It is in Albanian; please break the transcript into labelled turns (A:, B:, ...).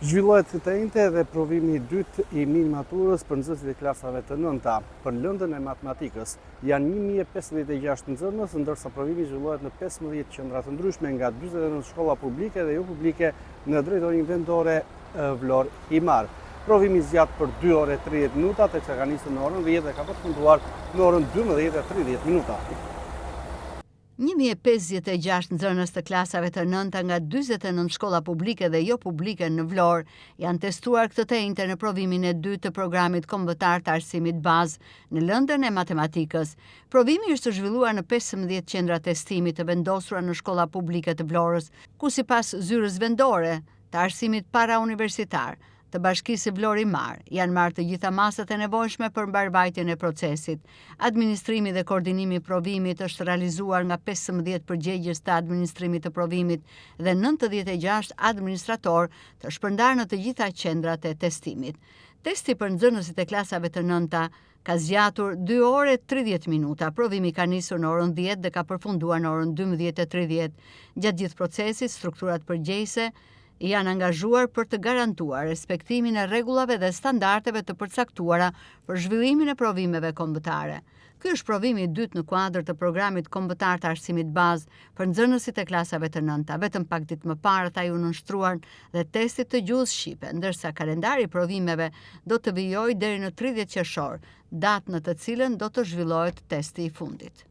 A: Zhvillohet këtë të enjte edhe provimi i dytë i minimaturës për nxënësit e klasave të nënta, për lëndën e matematikës. Janë 1056 nxënës, ndërsa provimi zhvillohet në 15 qendra të ndryshme nga 49 shkolla publike dhe jo publike në drejtorinë vendore Vlorë-Himarë. Provimi zgjat për 2 orë e 30 minuta, teksa ka nisur në orën 10 dhe ka përfunduar në orën 12 e 30 minuta.
B: 1056 nxënës të klasave të nënta nga 49 shkolla publike dhe jo publike në Vlorë janë testuar këtë të enjte në provimin e dytë të programit kombëtar të arsimit bazë në lëndën e matematikës. Provimi është zhvilluar në 15 qendra testimi të vendosura në shkolla publike të Vlorës, ku sipas zyrës vendore të arsimit parauniversitar, të Bashkisë Vlorë-Himarë, janë marrë të gjitha masat e nevojshme për mbarëvajtjen e procesit. Administrimi dhe koordinimi i provimit është realizuar nga 15 përgjegjës të administrimit të provimit dhe 96 administratorë të shpërndarë në të gjitha qendrat e testimit. Testi për nxënësit e klasave të nënta ka zgjatur 2 orë e 30 minuta. Provimi ka nisur në orën 10 dhe ka përfunduar në orën 12:30. Gjatë gjithë procesit, strukturat përgjegjëse janë angazhuar për të garantuar respektimin e rregullave dhe standardeve të përcaktuara për zhvillimin e provimeve kombëtare. Ky është provimi i dytë në kuadër të programit kombëtar të arsimit bazë për nxënësit e klasave të nënta. Vetëm pak ditë më parë ata iu nënshtruan dhe testit të gjuhës shqipe, ndërsa kalendari i provimeve do të vijojë deri në 30 qershor, datë në të cilën do të zhvillohet testi i fundit.